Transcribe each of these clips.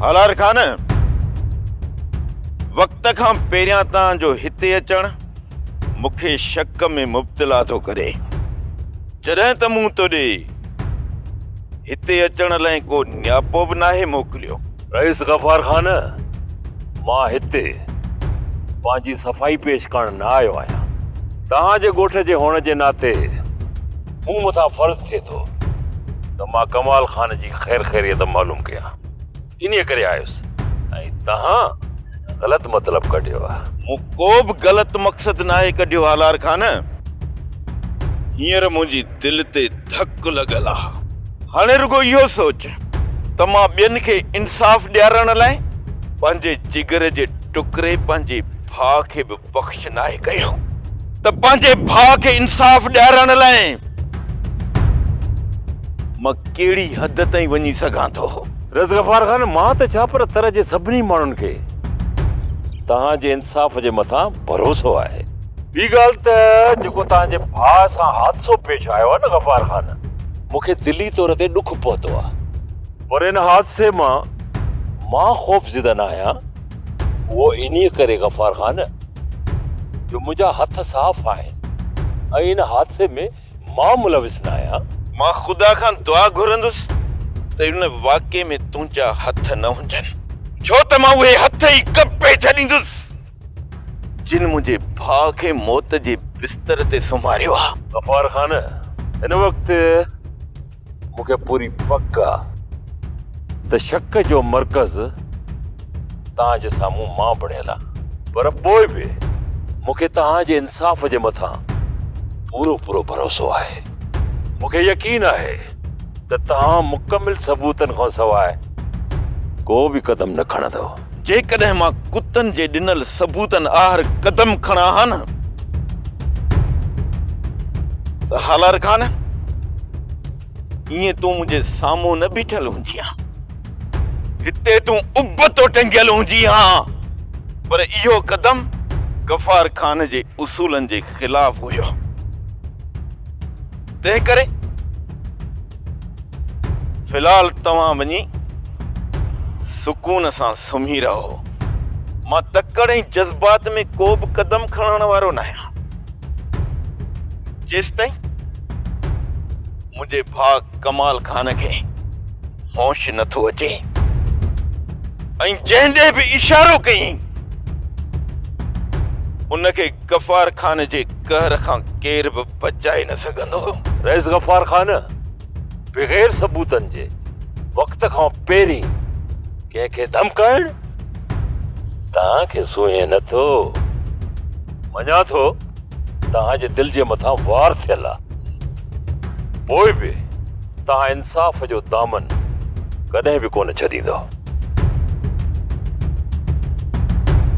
هالار خان، وقت کان پهريان توهان جو هتي اچڻ مون کي شڪ ۾ مبتلا ٿو ڪري. جڏهن ته مون توڏي هتي اچڻ لاء ڪو نياپو به ناهي موڪليو. رئيس غفار خان، مان هتي پنهنجي صفائي پيش ڪرڻ نه آيو آهيان. توهان جي ڳوٺ جي هئڻ جي ناتي مون مٿان فرض ٿئي ٿو ته مان ڪمال خان جي خير خيريت معلوم ڪيان. انهيء ڪري آيس ۽ توهان غلط مطلب ڪڍيو آهي. مون ڪو به غلط مقصد ناهي ڪڍيو هالار خان. هينئر منهنجي دل تي ڌڪ لڳل آ. هاڻي رڳو اهو سوچ ته مان ٻين کي انصاف ڏيارڻ لاء پنهنجي جگر جي ٽڪري پنهنجي ڀاء کي به بخش ناهي ڪيو ته پنهنجي ڀاء کي انصاف ڏيارڻ لاء مان ڪهڙي حد تائين وڃي سگهان ٿو. رز غفار خان، مان ته ڇا پر تر جي سڀني ماڻهن کي توهان جي انصاف جي مٿان ڀروسو آهي. ٻي ڳالهه ته جيڪو توهان جي ڀاء سان حادثو پيش آيو آهي نه غفار خان، مون کي دلي طور تي ڏک پهتو آهي. پر ان حادثي مان مان خوفزده نه آهيان، اهو انهيء ڪري غفار خان جو منهنجا هٿ صاف آهن ۽ ان حادثي ۾ مان ملوث نه آهيان. مان خدا کان دعا گهرندس ته ان واقعي ۾ تنهنجا هٿ نه هجن، ڇو ته مان اهي هٿ ئي ڪپي ڇڏيندس، جن منهنجي ڀاء کي موت جي بستر تي سمهاريو آهي. غفار خان، هن وقت مون کي پوري پڪ آ ته شڪ جو مرڪز توهان جي سامهون مان بڻيل آ پر پوء به مون کي توهان جي انصاف جي مٿان پورو پورو ڀروسو آهي. مون کي يقين آهي ته توهان مڪمل ثبوتن کان سواء ڪو به قدم نه کڻندؤ. جيڪڏهن مان ڪتن جي ڏنل ثبوتن آهر قدم کڻان ها نه ته هالار خان ائين تون منهنجي سامهون نه بيٺل هجين ها. هتي تون ابتو ٽنگيل هجين ها. پر اهو قدم غفار خان جي اصولن جي خلاف هيو. تنهن ڪري في الحال توهان وڃي سڪون سان سمهي رهو. مان تڪڙ ۽ جذبات ۾ ڪو به قدم کڻڻ وارو ناهيان. جيستائين منهنجي ڀاء ڪمال خان کي هوش نٿو اچي ۽ جنهن ڏي به اشارو ڪيائين ان کي غفار خان جي قهر کان ڪير به بچائي نه سگهندو. رئيس غفار خان بغير ثبوتن جي وقت کان پهرين ڪنهن کي ڌمڪائڻ توهان کي سونهين نه ٿو. مڃان ٿو توهان جي دل جي مٿان وار ٿيل آ، پوء به توهان انصاف جو دامن ڪڏهن به ڪونه ڇڏيندؤ.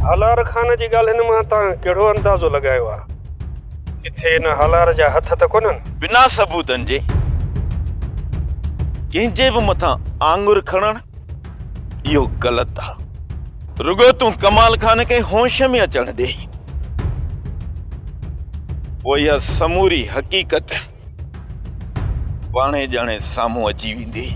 هالار خان جي ڳالهين مان توهان ڪهڙو اندازو لڳايو آ؟ ڪٿي ان هالار جا هٿ ته ڪونهن؟ بنا ثبوتن جي ڪنهن جي به مٿان آڱر کڻڻ اهو غلط آ. رڳو تون ڪمال خان کي هوش ۾ اچڻ ڏي. پوء اها سموري حقيقت پاڻهي ڄاڻي سامهون اچي ويندي.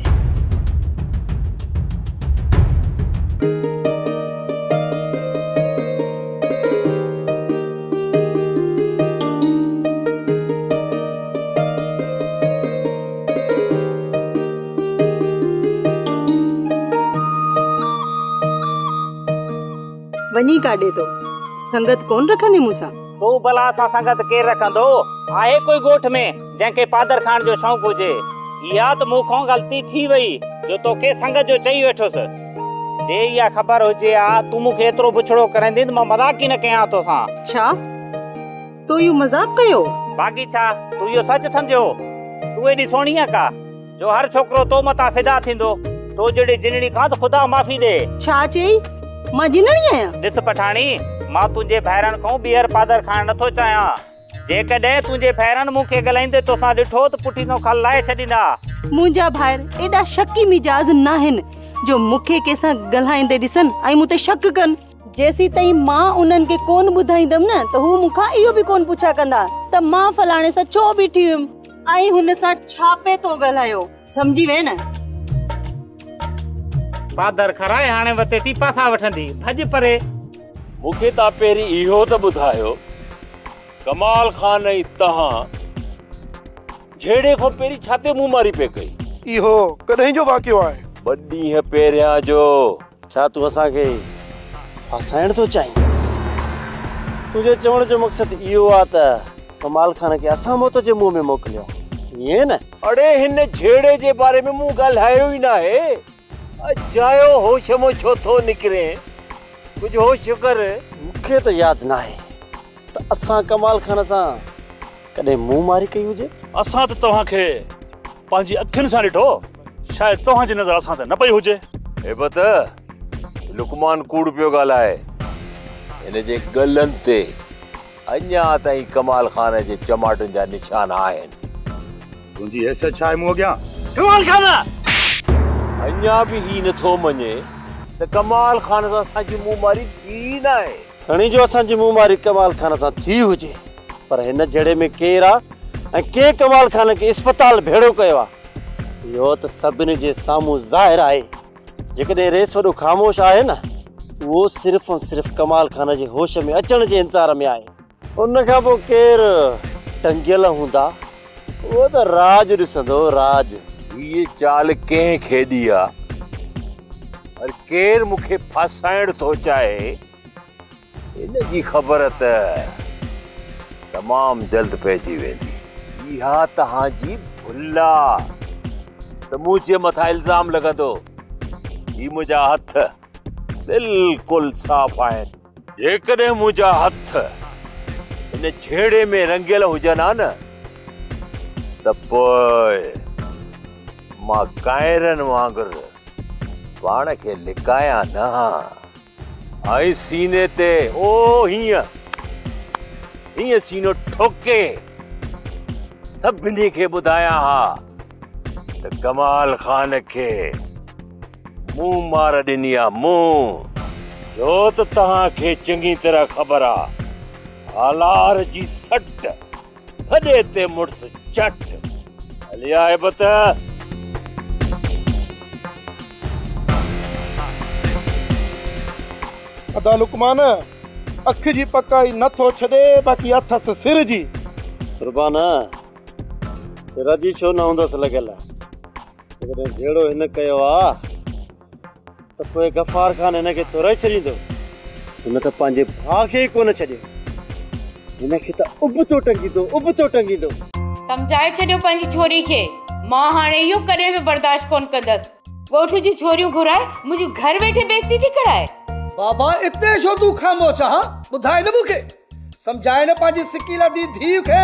وڃي ڪاڏي ٿو؟ سنگت ڪونه رکندين مون سان؟ تو ڀلا سان سنگت ڪير رکندو؟ آهي ڪوئي ڳوٺ ۾ جنهن کي پادر کائڻ جو شوق هجي؟ اها ته مون کان غلطي ٿي وئي جو توکي سنگت جو چئي ويٺس. جي اها خبر هجي ها تون مون کي ايترو بڇڙو ڪريندين ته مان مذاق ئي نه ڪيان ها توسان. ڇا؟ تو اهو مذاق ڪيو؟ باقي ڇا؟ تو اهو سچ سمجهيو؟ تون ايڏي سهڻي آن ڪا جو هر ڇوڪرو تو مٿان فدا ٿيندو. تو جهڙي جنڙي کان ته خدا معافي ڏي. ڇا چيئي؟ مان جنڙي آهيان؟ ڏس پٺاڻي، مان تنهنجي ڀائرن کان ٻيهر پادر کائڻ نٿو چاهيان. جيڪڏهن تنهنجي ڀائرن مون کي ڳالهائيندي توسان ڏٺو ته پٺي تان کل لاهي ڇڏيندا. منهنجا ڀائر ايڏا شڪي مزاج ناهن جو مون کي ڪنهن سان ڳالهائيندي ڏسن ۽ مون تي شڪ ڪن. جيسيتائين مان انهن کي ڪونه ٻڌائيندم نه ته هو مون کان اهو به ڪونه پڇا ڪندا ته مان فلاڻي سان ڇو بيٺي هيم ۽ هن سان ڇا پئي تو ڳالهايو. سمجهي وئين نه؟ پادر کارائي هاڻي وتي ٿي پاسا وٺندي. ڀڄ پري. مون کي توهان پهرين اهو ته ٻڌايو ڪمال خان ۽ توهان جهيڙي کان پهرين ڇا تي منهن ماري پئي ڪئي؟ اهو ڪڏهن جو واقعو آهي؟ ٻه ڏينهن پهريان جو. ڇا تون اسان کي ڦاسائڻ ٿو چاهين؟ تنهنجي چوڻ جو مقصد اهو آ ته ڪمال خان کي اسان موت جي منهن ۾ موڪليو آ، ائين نه؟ اڙي هن جهيڙي جي باري ۾ مون ڳالهايو ئي ناهي. اجايو هوش مان ڇو ٿو نڪرين؟ ڪجهه هوش ڪر. مون کي ته ياد ناهي ته اسان ڪمال خان سان ڪڏهن منهن ماري ڪئي هجي. اسان ته توهان کي پنهنجي اکين سان ڏٺو، شايد توهان جي نظر اسان تي نه پئي هجي. هيبت، لقمان ڪوڙ پيو ڳالهائي. هن جي ڳلن تي اڃا تائين ڪمال خان جي چماٽن جا نشان آهن. تنهنجي حيثيت ڇا آهي مون اڳيان؟ ڪمال خان! اڃا به هي نٿو مڃي ته ڪمال خان سان اسان جي منهن ماري ٿي ئي ناهي. کڻي جو اسان جي منهن ماري ڪمال خان سان ٿي هجي پر هن جهيڙي ۾ ڪير آ ۽ ڪنهن ڪمال خان کي اسپتال ڀيڙو ڪيو آ اهو ته سڀني جي سامهون ظاهر آهي. جيڪڏهن رئيس وڏو خاموش آهي نه اهو صرف ۽ صرف ڪمال خان جي هوش ۾ اچڻ جي انتظار ۾ آهي. ان کان پوء ڪير ٽنگيل هوندا اهو ته راڄ ڏسندو راڄ. هيء چال ڪنهن کيڏي آ ۽ ڪير مون کي ڦاسائڻ ٿو چاهي، ان جي خبر ته تمام جلد پئجي ويندي. اها توهان جي ڀل آ ته منهنجي مٿان الزام لڳندو. هي منهنجا هٿ بلڪل صاف آهن. جيڪڏهن منهنجا هٿ ان جهيڙي ۾ رڱيل هجن ها نه ته پوء مان ڪانئرن وانگر پاڻ کي لڪايان نه ها ۽ سيني تي او هيئن هيئن سينو ٺوڪي سڀني کي ٻڌايان ها ته ڪمال خان کي مون مار ڏني آ مون. ڇو ته توهان کي چڱي طرح خبر آ هالار جي سٽ ڦڏي تي مڙس چٽ. هلي آ هيبت. ادا لقمان اک جي پڪائي نه ٿو ڇڏي باقي اٿس سر جي. قربان سر جي ڇو نه هوندس لڳل. جيڪڏهن جهيڙو هن ڪيو آ ته پوء غفار خان هن کي ٿورائي ڇڏيندو. هن ته پنهنجي ڀاء کي ئي ڪونه ڇڏيو. هن کي ته ابتو ٽنگيندو، ابتو ٽنگيندو. سمجهائي ڇڏيو پنهنجي ڇوري کي. مان هاڻي اهو ڪڏهن به برداشت ڪونه ڪندس. ڳوٺ جون ڇوريون گهرائي منهنجي گهر ويٺي بيعزتي ٿي ڪرائي. بابا اتي ڇو تون خاموش آهان؟ ٻڌاء نه مون کي. سمجهائي نه پنهنجي سڪيلڌي ڌيء کي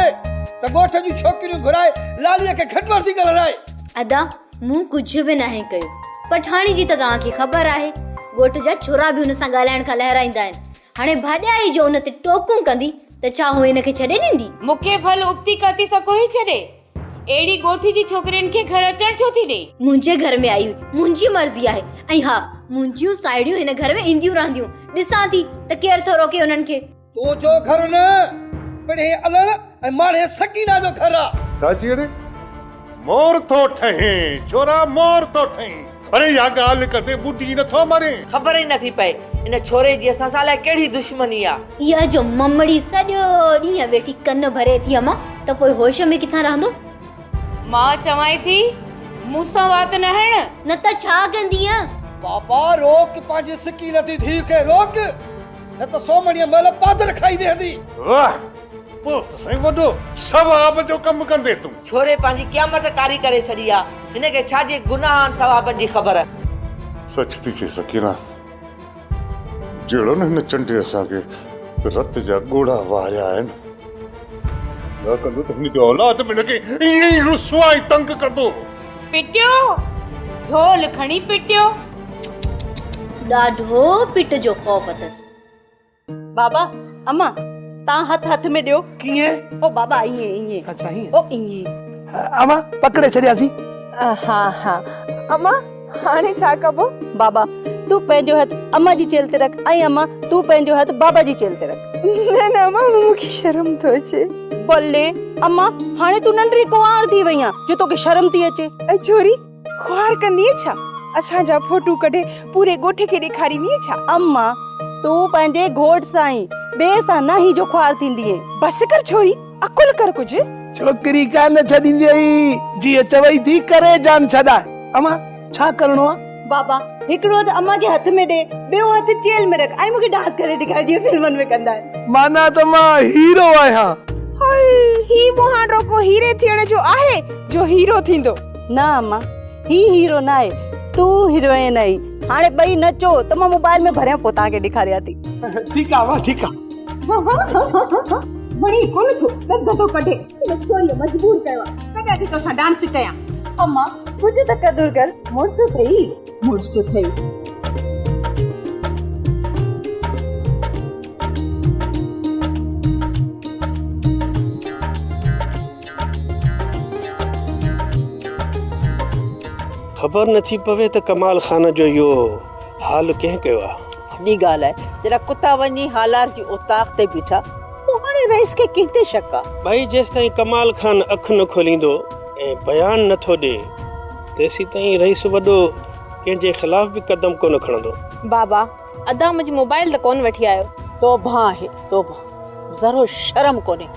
ته ڳوٺ جون ڇوڪريون گهرائي لاليء کي گهٽ وڌ ٿي ڳالهرائي. ادا مون ڪجهه به ناهي ڪيو. پٺاڻي جي ته توهان کي خبر آهي. ڳوٺ جا ڇورا به هن سان ڳالهائڻ کان لهرائيندا آهن. هاڻي ڀاڄائي جو ان تي ٽوڪون ڪندي ته ڇا هو هن کي ڇڏي ڏيندي؟ مون کي ڀل ابتي ڪاتي سان ڪوهي ڇڏي. اهڙي ڳوٺ جي ڇوڪرين کي گهر اچڻ ڇو ٿي ڏئي؟ منهنجي گهر ۾ آئي هئي، منهنجي مرضي آهي ۽ ها منهنجيون ساهيڙيون هن گهر ۾ اينديون رهنديون، ڏسان ٿي ته ڪير ٿو روڪي انهن کي. تنهنجو گهر نه، پڻهين علڻ ۽ ماڻهين سڪينه جو گهر آ. ڇا چي اڙي؟ مور ٿو ٺهين ڇورا مور ٿو ٺهين. اڙي اها ڳالهه ڪندي ٻڍي نٿو مرين. خبر ئي نٿي پئي ان ڇوري جي اسان سان الائي ڪهڙي دشمني آ. اها جو ممڙي سڄو ڏينهن ويٺي ڪن ڀري ٿي امان ته پوء هوش ۾ ڪٿان رهندو؟ مان چوانء ٿي مون سان وات نه هڻ. نه ته ڇا ڪندينء؟ بابا روڪ پنهنجي سڪي لڌي ڌيء کي روڪ نه ته سومهڻيء مهل پادر کائي ويهندي. واهه پوء ته سائين وڏو ثواب جو ڪم ڪندين تون. ڇوري پنهنجي قيامت ڪاري ڪري ڇڏي آ. هن کي ڇا جي گناهن ثوابن جي خبر. سچ ٿي چئي سڪينه. جهڙو نه هن چنڊي اسان کي رت جا ڳوڙها وهاريا آهن. نه ڪندو ته هن جو اولاد به هن کي ائين ئي رسوا ۽ تنگ ڪندو. پٽيو، جهول کڻي پٽيو. ڏاڍو پٽ جو خوف اٿس. بابا، اما، تان هٿ هٿ ۾ ڏيو. ڪيئن؟ او بابا ائين ائين. اڇا ائين. او ائين. اما، پڪڙي ڇڏياسين. ها ها اما، هاڻي ڇا ڪبو؟ بابا، تون پنهنجو هٿ اما جي چيلهه تي رک ۽ اما، تون پنهنجو هٿ بابا جي چيلهه تي رک. نه نه اما، مون کي شرم ٿو اچي. بلي، اما، هاڻي تون ننڍڙي ڪنوار ٿي وئي آن جو توکي شرم ٿي اچي. اي ڇوري، خوار ڪندينء ڇا؟ اسان جا فوٽو ڪڍي پوري ڳوٺ کي ڏيکاريندينء ڇا؟ اما، تون پنهنجي گهوٽ سان ئي، ٻئي سان نه هي جو خوار ٿيندينء. بس ڪر ڇوري، عقل ڪر ڪجهه. ڇوڪري ڪانه ڇڏينديئي، جيئن چوئي ٿي ڪري جان ڇڏاء. اما، ڇا ڪرڻو آ؟ بابا، هڪڙو هٿ اما کي هٿ ۾ ڏي، ٻيو هٿ چيلهه ۾ رک ۽ مون کي ڊانس ڪري ڏيکار جيئن فلمن ۾ ڪندا آهن. معنيٰ ته مان هيرو آهيان. هائي، هي مهانڊو ڪو هيري ٿيڻ جو آهي جو هيرو ٿيندو. نه اما، هي هيرو ناهي، تون هيروئن آهين. هاڻي ٻئي نچو ته مان موبائل ۾ ڀريان پوء توهان کي ڏيکاريان ٿي. ٺيڪ آ اما، ٺيڪ آ. وڻي ڪونه ٿو، ڏند ٿو ڪڍي. هن ڇوريء مجبور ڪيو آ، ڪڏهن ٿي توسان ڊانس ڪيان. اما، ڪجهه ته قدر ڪر، مڙس اٿئي. مڙس اٿئي. خبر نٿي پوي ته ڪمال خان جو اهو حال ڪنهن ڪيو آ. وڏي ڳالهه آهي، جڏهن ڪتا وڃي هالار جي اوطاق تي بيٺا، پوء هاڻي رئيس کي ڪنهن تي شڪ آ؟ ڀائي جيستائين ڪمال خان اک نه کوليندو ۽ بيان نه ٿو ڏئي، تيسيتائين رئيس وڏو ڪنهن جي خلاف به قدم ڪونه کڻندو. بابا، ادا منهنجي موبائل ته ڪونه وٺي آيو. توبهه آهي توبهه، ذرو شرم ڪونهي،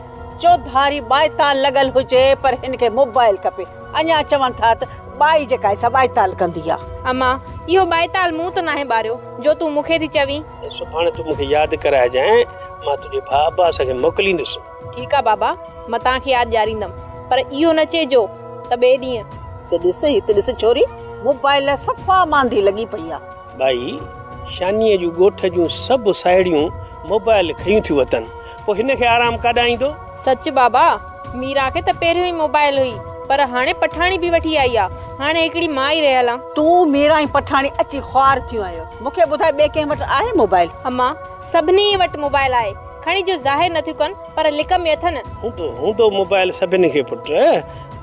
چوڌاري ٻائيتال لڳل هجي پر هن کي موبائل کپي، اڃا چون ٿا ته ٻائي جيڪا آهي سا ٻائيتال ڪندي آ. اما، اهو ٻائيتال مون ته ناهي ٻاريو، جو تون مون کي ٿي چوين. سڀاڻي تون مون کي ياد ڪرائجانء، مان تنهنجي ڀاء عباس کي موڪليندس. ٺيڪ آ بابا، مان توهان کي ياد ڏياريندم، پر اهو نه چئجو ته ٻئي ڏينهن. هت ڏس، هت ڏس ڇوري، موبائل لاء صفا ماندي لڳي پئي آ. ٻائي، شانيء جون ڳوٺ جون سڀ ساهيڙيون موبائل کنيون ٿيون وتن، پوء هن کي آرام ڪاڏانهن ايندو؟ سچ بابا، ميران کي ته پهريون ئي موبائل هئي، پر هاڻي پٺاڻي به وٺي آئي آ، هاڻي هڪڙي مان ئي رهيل آن. تون، ميران ۽ پٺاڻي اچي خوار ٿيون آهيو. مون کي ٻڌاء ٻئي ڪنهن وٽ آهي موبائل؟ امان، سڀني وٽ موبائل آهي، کڻي جو ظاهر نٿيون ڪن، پر لڪ ۾ اٿن. هوندو، هوندو موبائل سڀني کي پٽ،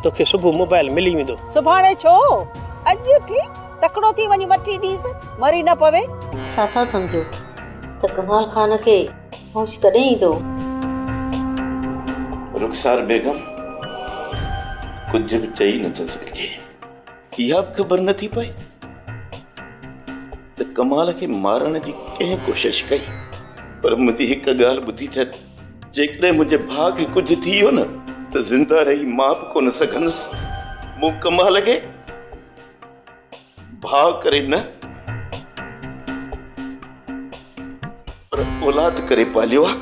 توکي صبح موبائل ملي ويندو. سڀاڻي ڇو؟ اڄ اٿي. تڪڙو ٿي وڃ وٺي ڏيس، مري نه پوي. ڇا ٿا سمجهو ته ڪمال خان کي هوش ڪڏهن ايندو؟ رخسار بيگم، ڪجهه به چئي نٿو سگهجي. اها به خبر نٿي پئي ته ڪمال کي مارڻ جي ڪنهن ڪوشش ڪئي. پر منهنجي هڪ ڳالهه ٻڌي ڇڏ، جيڪڏهن منهنجي ڀاء کي ڪجهه ٿي ويو نه ته زنده رهي مان به ڪونه سگهندس. مون ڪمال کي ڀاء ڪري نه پر اولاد ڪري پاليو آ.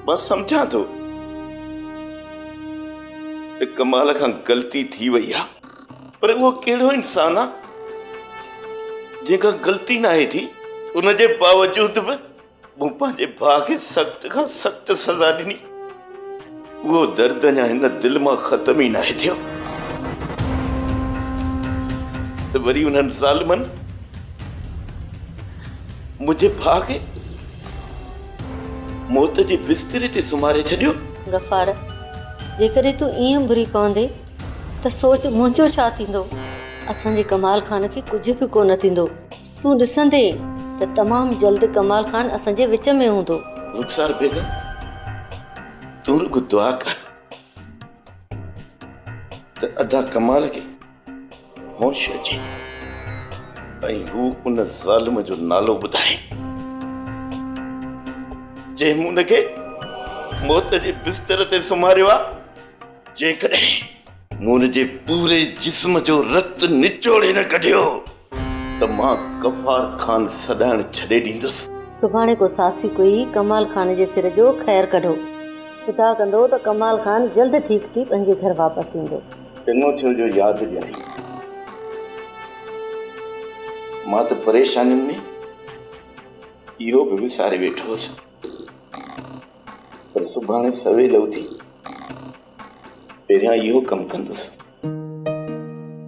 مان سمجهان ٿو ته ڪمال کان غلطي ٿي وئي آ، پر اهو ڪهڙو انسان آ جنهن کان غلطي ناهي ٿي. ان جي باوجود به مون پنهنجي ڀاء کي سخت کان سخت سزا ڏني. اهو درد اڃا هن دل مان ختم ئي ناهي ٿيو ته وري انهن ظالمن منهنجي ڀاء کي موت جي بستري تي سمهاري ڇڏيو. غفار، جيڪڏهن تون ائين ڀري پوندين ته سوچ منهنجو ڇا ٿيندو؟ اسان جي ڪمال خان کي ڪجهه به ڪونه ٿيندو. تون ڏسندين ته تمام جلد ڪمال خان اسان جي وچ ۾ هوندو. رخسار بيگم تون رڳو دعا ڪر ته ادا ڪمال کي هوش اچي ۽ هو ان ظالم جو نالو ٻڌائي جنهن مون کي موت جي بستر تي سمهاريو آ. جيڪڏهن مون جي پوري جسم جو رت نچوڙي نه ڪڍيو ته مان غفار خان سڏائڻ ڇڏي ڏيندس. سڀاڻي ڪو ساسي ڪوئي ڪمال خان جي سر جو خير ڪڍو. خدا ڪندو ته ڪمال خان جلد ٺيڪ ٿي پنهنجي گهر واپس ايندو. چڱو ٿيو جو ياد ڏياري. مان ته پريشانين ۾ اهو به وساري ويٺو هوس. پر سڀاڻي سويل اٿي پهريان اهو ڪم ڪندس.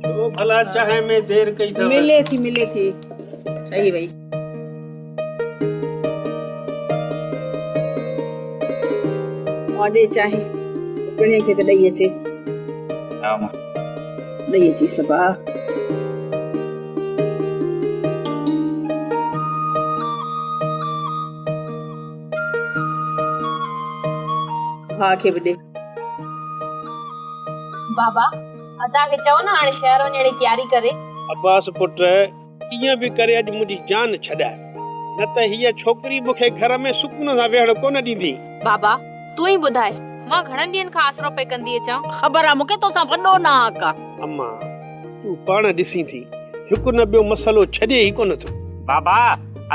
ڇو ڀلا چانهه ۾ دير ڪئي اٿو؟ ملي ٿي ملي ٿي ٺهي وئي. ڏي چانهه پڻهين کي ته ڏئي اچي. ها مان. ڏئي اچي صبا. ڀاء کي به ڏي. بابا، ادا کي چئو نه هاڻي شهر وڃڻ جي تياري ڪري. عباس پٽ، ڪيئن به ڪري اڄ منهنجي جان ڇڏاء، نه ته هيء ڇوڪري مون کي گهر ۾ سڪون سان ويهڻ ڪونه ڏيندي. بابا، تون ئي ٻڌاء، مان گهڻن ڏينهن کان آسرو پئي ڪندي اچان. خبر آ مون کي توسان وڏو ناحق آ. اما، تون پاڻ ڏسين ٿي، هڪ نه ٻيو مسئلو ڇڏي ئي ڪونه ٿو. بابا،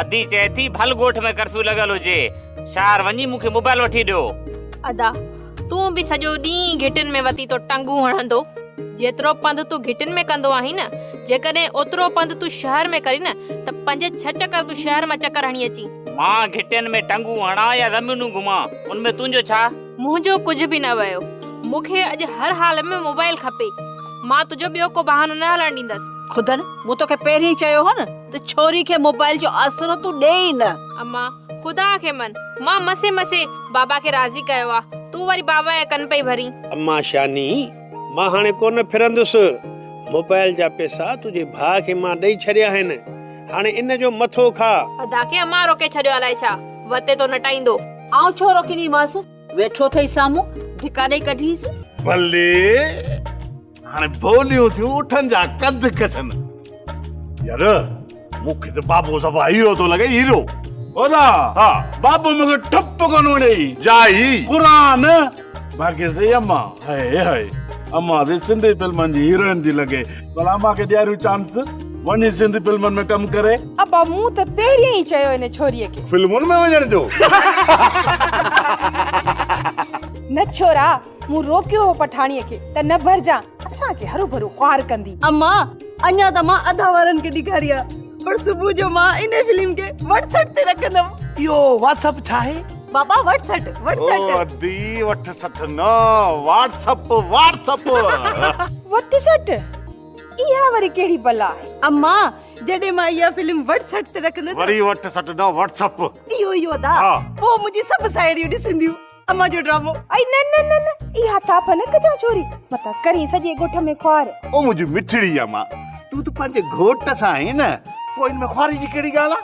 ادي چئي ٿي ڀل ڳوٺ ۾ ڪرفيو لڳل هجي، شهر وڃي مون کي موبائل وٺي ڏيو. ادا، تون به سڄو ڏينهن گهٽين ۾ وتي ٿو ٽنگون هڻندو. جيترو پنڌ تون گهٽين ۾ ڪندو آهين نه، جيڪڏهن اوترو پنڌ تون شهر ۾ ڪرين نه ته پنج ڇهه چڪر تون شهر مان چڪر هڻي اچين. مان گهٽين ۾ ٽنگون هڻان يا زمينون گهمان، ان ۾ تنهنجو ڇا؟ منهنجو ڪجهه به نه ويو. مون کي اڄ هر حال ۾ موبائل کپي. مان تنهنجو ٻيو ڪو بهانو نه هلڻ ڏيندس. خدن، مون توکي پهرين ئي چيو هو نه ته ڇوري کي موبائل جو آسرو تون ڏي ئي نه. اما، خدا کي من، مان مسي مسي بابا کي راضي ڪيو آ، تون وري بابا جا ڪن پئي ڀرين. اما شاني، مان هاڻي ڪونه ڦرندس. موبائل جا پئسا تنهنجي ڀاء کي مان ڏئي ڇڏيا آهن. هاڻي ان جو مٿو کاء. ادا کي امان روڪي ڇڏيو الائي ڇا وتي ٿو نٽائيندو. آئون ڇو روڪينديمانس، ويٺو اٿئي سامهون، ڌڪا ڏئي ڪڍيس. ڀلي هاڻي ڀوليون ٿيون اٺن جا ڪنڌ ڪڇن. يار مون کي ته بابو صفا هيرو ٿو لڳي هيرو. ادا ها بابو مون کي ٺپ ڪونه وڻيئي. جائي. قرآن باقي سهي اما هاء هاء اما به سنڌي فلمن جي هيروئن ٿي لڳي ڀلا اما کي ڏياريون چانس وڃي سنڌي فلمن ۾ ڪم ڪري. ابا مون ته پهرين ئي چيو ان ڇوريء کي. فلمن ۾ وڃڻ جو. نه ڇورا مون روڪيو هو پٺاڻيء کي ته نه ڀرجان، اسان کي هروڀرو خوار ڪندي. اما، اڃا ته مان اڌا وارن کي ڏيکاري آ، پر صبح جو مان انهي فلم کي وٽ سٽ تي رکندم. اهو واٽس اپ ڇا آهي؟ بابا وٽ سٽ، وٽ سٽ. او ادي وٺ سٽ نه، واٽس اپ، واٽس اپ. وٺ سٽ؟ اها وري ڪهڙي بلا آهي؟ اما، جڏهن مان اها فلم وٽ سٽ تي رکندس ته. وري وٺ سٽ نه، واٽس اپ. اهو اهو ادا، پوء منهنجي سڀ ساهيڙيون ڏسنديون. امان جو ڊرامو. ائي نه نه نه نه اها ٿاڦ نه ڪجان ڇوري متان ڪرين سڄي ڳوٺ ۾ خوار. او منهنجي مٺڙي امان تون ته پنهنجي گهوٽ سان آهين نه پوء ان ۾ خواري جي ڪهڙي ڳالهه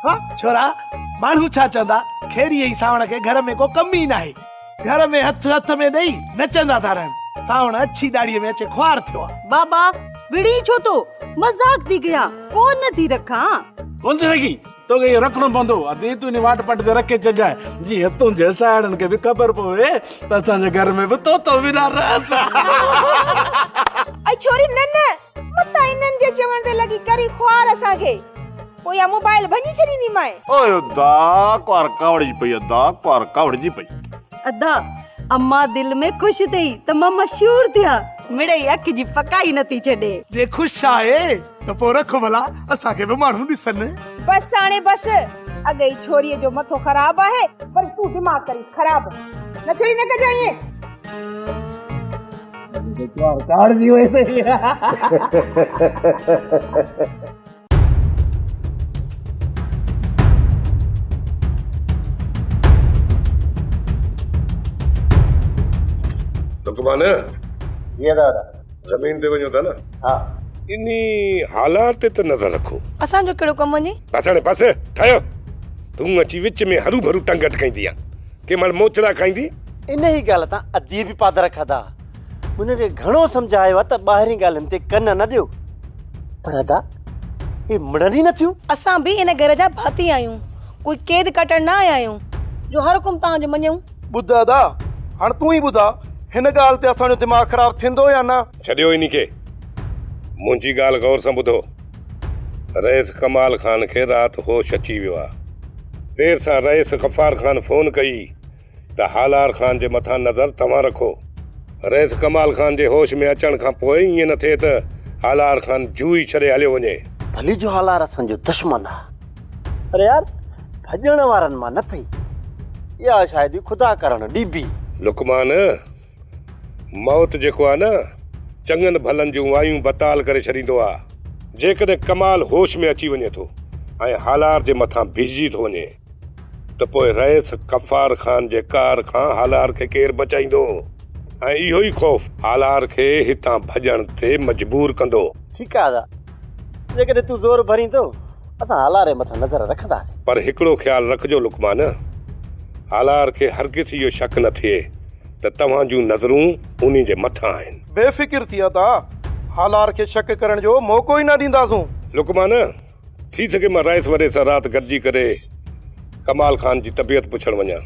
آ ها. ڇورا ماڻهو ڇا چوندا خيري ۽ سانوڻ کي گهر ۾ ڪو ڪم ئي ناهي گهر ۾ هٿ هٿ ۾ ڏئي نچندا ٿا رهن سانوڻ اڇي ڏاڙهي ۾ اچي خوار ٿيو آ. بابا وڙهين ڇو ٿو مذاق ٿي ڪيان ڪو نه ٿي رکان. ڪونه ٿي رکين. توکي اهو رکڻو پوندو. ادي تون انهي واٽ پٽ تي رکي ڇڏجانء، جيئن تنهنجي ساهيڙن کي به خبر پوي ته اسان جي گهر ۾ به طوطو ويرا رهن ٿا. ائي ڇوري نه نه، متان انهن جي چوڻ تي لڳي ڪرين خوار اسان کي، پوء اها موبائل ڀڃي ڇڏينديمانء. اوئي ادا ڪنوار ڪاوڙجي پئي ادا ڪنوار ڪاوڙجي پئي. ادا اما دل ۾ خوش ٿئي ته مان مشهور ٿيان، مڙئي اک جي پڪائي نٿي ڇڏي. جي خوش آهي ته پوء رک ڀلا اسان کي به ماڻهو ڏسن. بس هاڻي بس، اڳي ئي ڇوريء جو مٿو خراب آهي، وري تون دماغ ڪريس خراب. نه ڇوري نه ڪجانء ائين. ڪاڙجي وئي اٿئي. لقمان. جي دادا. زمين تي وڃو ٿا نه؟ ها. انهي هالار تي ته نظر رکو. اسان جو ڪهڙو ڪم وڃي؟ بس هاڻي بس ٺهيو. تون اچي وچ ۾ هروڀرو ٽنگ اٽڪائيندي آن. ڪنهن مهل موچڙا کائيندي. انهي ڳالهه تان اديء به پادر کاڌا. مون هن کي گهڻو سمجهايو آهي ته ٻاهرين ڳالهين تي ڪن نه ڏيو. پر ادا اهي مڙن ئي نٿيون. اسان به ان گهر جا ڀاتي آهيون. ڪوئي قيد ڪاٽڻ نه آيا آهيون جو هر حڪم توهان جو مڃون. ٻڌ ادا، هاڻ تون ئي ٻڌاء، هن ڳالهه تي اسان جو دماغ خراب ٿيندو يا نه؟ ڇڏيو انهي کي. منهنجي ڳالهه غور سان ٻڌو. رئيس ڪمال خان کي رات هوش اچي ويو آ. دير سان رئيس غفار خان فون ڪئي ته هالار خان جي مٿان نظر توهان رکو. رئيس ڪمال خان جي هوش ۾ اچڻ کان پوء ائين نه ٿئي ته هالار خان جوئي ڇڏي هليو وڃي. ڀلي جو هالار اسان جو دشمن آ پر يار ڀڄڻ وارن مان نه ٿئي. اها شاهدي خدا ڪرڻ ڏبي. لقمان، موت جيڪو آ نه، چڱن ڀلن جون وايون بتال ڪري ڇڏيندو آ. جيڪڏهن ڪمال هوش ۾ اچي وڃي ٿو ۽ هالار جي مٿان بيهجي ٿو وڃي ته پوء رئيس غفار خان جي قهر کان هالار کي ڪير بچائيندو ۽ اهو ئي خوف هالار کي هتان ڀڄڻ تي مجبور ڪندو. ٺيڪ آ ادا، جيڪڏهن تون زور ڀرين ٿو، اسان هالار جي مٿان نظر رکنداسين. پر هڪڙو خيال رکجو لقمان، هالار کي هرگز اهو شڪ نه ٿئي ته توهان جون نظرون انهي جي مٿان آهن. بي فڪر ٿي ادا، هالار کي شڪ ڪرڻ جو موقعو ئي نه ڏينداسون. لقمان، ٿي سگهي مان رئيس وڏي سان رات گڏجي ڪري ڪمال خان جي طبيعت پڇڻ وڃان.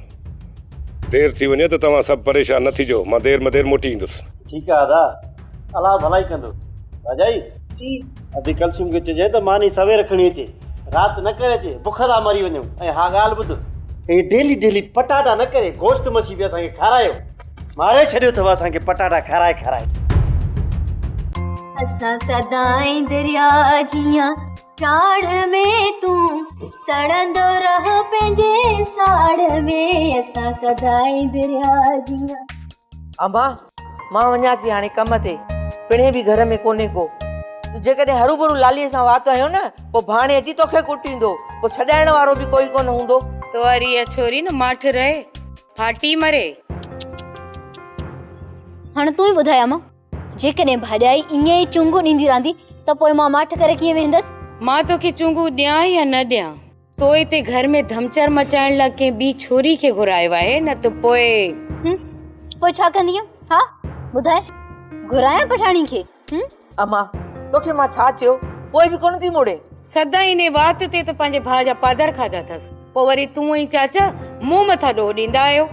دير ٿي وڃي ته توهان سڀ پريشان نه ٿجو، مان دير ۾ دير موٽي ايندس. ٺيڪ آ ادا، الله ڀلائي ڪندو. ڀاڄائي! جي. ادي ڪلثوم کي چئجانء ته ماني سوير کڻي اچي، رات نه ڪري اچي، بک ٿا مري وڃون. ۽ ها ڳالهه ٻڌ، هي ڊيلي ڊيلي پٽاٽا نه ڪري گوشت مڇي به اسان کي کارايو. ماري ڇڏيو اٿو اسان کي پٽاٽا کارائي کارائي. اسان سدائين درياء جيان چاڙهه ۾ تون سڙندو رهه پنهنجي ساڙ ۾ اسان سدائين درياء جيان. اما، مان وڃان ٿي هاڻي ڪم تي، پڻهين به گهر ۾ ڪونهي ڪو. تون جيڪڏهن هروڀرو لاليء سان وات هنيو نه، پوء ڀاڻي اچي توکي ڪٽيندو، پوء ڇڏائڻ وارو به ڪوئي ڪونه هوندو. تو واري اها ڇوري نه ماٺ رهي، ڦاٽي مري. هاڻ تون ئي ٻڌاء اما، جيڪڏهن ڀاڄائي ائين ئي چونگون ڏيندي رهندي ته پوء مان ماٺ ڪري ڪيئن ويهندس؟ مان توکي چونگون ڏيان يا نه ڏيان، تو هتي گهر ۾ ڌمچر مچائڻ لاء ڪنهن ٻي ڇوري کي گهرايو آهي نه ته پوء. هم، پوء ڇا ڪندينء؟ ها، ٻڌاء، گهرايان پٺاڻي کي؟ هم؟ اما، توکي مان ڇا چيو، پوء به ڪونه ٿي مڙين. سدائين انهي وات تي ته پنهنجي ڀاء جا پادر کاڌا اٿس، پوء وري تون ۽ چاچا مون مٿان ڏوهه ڏيندا آهيو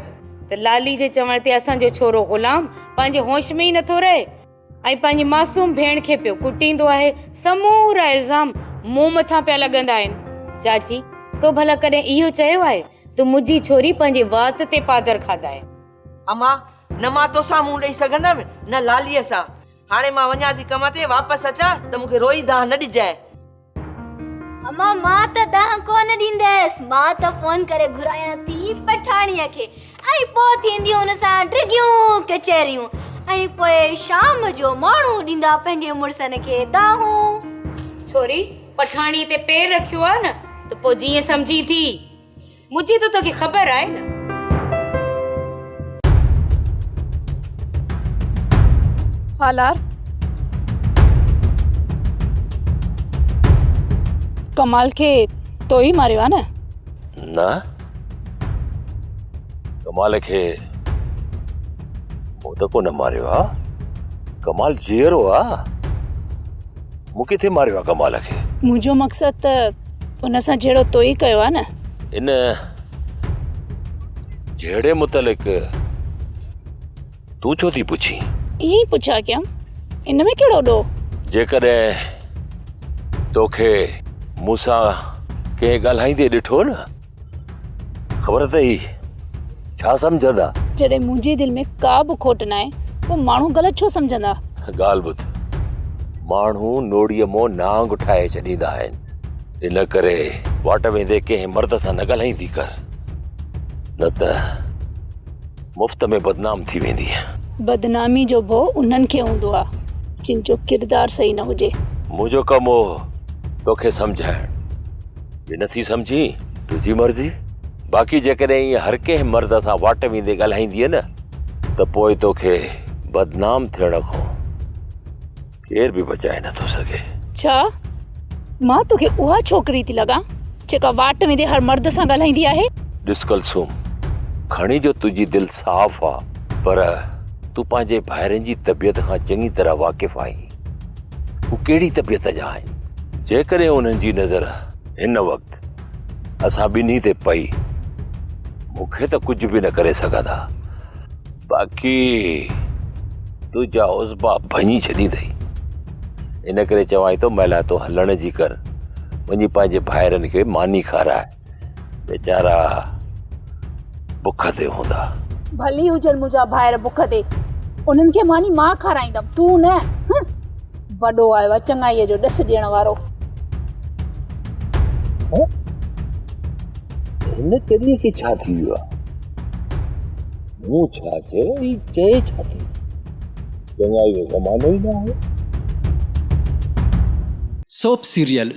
ته لالي جي چوڻ تي اسان جو ڇورو غلام پنهنجي هوش ۾ ئي نٿو رهي ۽ پنهنجي معصوم ڀيڻ کي پيو ڪٽيندو آهي، سمورا الزام مون مٿان پيا لڳندا آهن. چاچي، تو ڀلا ڪڏهن اهو چيو آهي ته منهنجي ڇوري پنهنجي وات تي پادر کاڌا آهن؟ اما، نه مان توسان منهن ڏئي سگهندم نه لاليء سان. هاڻي مان وڃان ٿي ڪم تي، واپس اچان ته مون کي روئي دانهن نه ڏجانء. اما مان ته دانهن ڪونه ڏيندس، مان ته فون ڪري گهرايان ٿي پٺاڻيء کي ۽ پوء ٿينديون ان سان ڊگهيون ڪچهريون ۽ پوء شام جو ماڻهو ڏيندا پنهنجي مڙسن کي دانهون. ڇوري، پٺاڻيء تي پير رکيو آ نه ته پوء جيئن سمجهين ٿي. منهنجي ته توکي خبر آهي نه. هالار ڪمال کي تو ئي ماريو آهي نه؟ نه ڪمال کي مون ته ڪونه ماريو آ. ڪمال جيئرو آ. مون ڪٿي ماريو آ ڪمال کي؟ منهنجو مقصد ته ان سان جهيڙو تو ئي ڪيو آ نه. ان جهيڙي متعلق تون ڇو ٿي پڇين؟ ائين ئي پڇا ڪيم، ان ۾ ڪهڙو ڏوهه؟ جيڪڏهن توکي مون سان ڪنهن ڳالهائيندي ڏٺو نه، خبر اٿئي ڇا سمجهندا؟ جڏهن منهنجي دل ۾ ڪا به کوٽ ناهي، پوء ماڻهو غلط ڇو سمجهندا؟ ڳالهه ٻڌ، ماڻهو نوڙيء مان نانگ ٺاهي ڇڏيندا آهن، ان ڪري واٽ ويندي ڪنهن مرد سان نه ڳالهائيندي ڪر، نه ته مفت ۾ بدنام ٿي ويندينء. بدنامي جو ڀؤ انهن کي هوندو آهي، جن جو ڪردار صحيح نه هجي. منهنجو ڪم هو توکي سمجهائڻ. جي نٿي سمجهين تنهنجي مرضي، باقي جيڪڏهن ائين هر ڪنهن مرد سان واٽ ويندي ڳالهائيندينء نه ته پوء توکي بدنام ٿيڻ کان ڪير به بچائي نٿو سگهي. ڇا مان توکي اها ڇوڪري ٿي لڳان جيڪا واٽ ويندي هر مرد سان ڳالهائيندي آهي؟ ڏس ڪلثوم، کڻي جو تنهنجي دل صاف آ پر تون پنهنجي ڀائرن جي طبيعت کان چڱي طرح واقف آهين. هو ڪهڙي طبيعت جا آهن؟ جيڪڏهن انهن جي نظر هن وقت اسان ٻنهي تي پئي، مون کي ته ڪجهه به نه ڪري سگهندا، باقي تنهنجا عضوا ڀڃي ڇڏيندئي. ان ڪري چوانء ٿو مهلائتو هلڻ جي ڪر، وڃي پنهنجي ڀائرن کي ماني کاراء. ويچارا بک تي هوندا. ڀلي هجن منهنجا ڀائر بک تي، انهن کي ماني مان کارائيندم، تون نه. هه، وڏو آيو آهي چڱائيء جو ڏس ڏيڻ وارو. هن چريء کي ڇا ٿي ويو آهي؟ مون ڇا چيو، هي چئي ڇا ٿي؟ چڱائيء جو زمانو ئي نه آهي. Soap serial.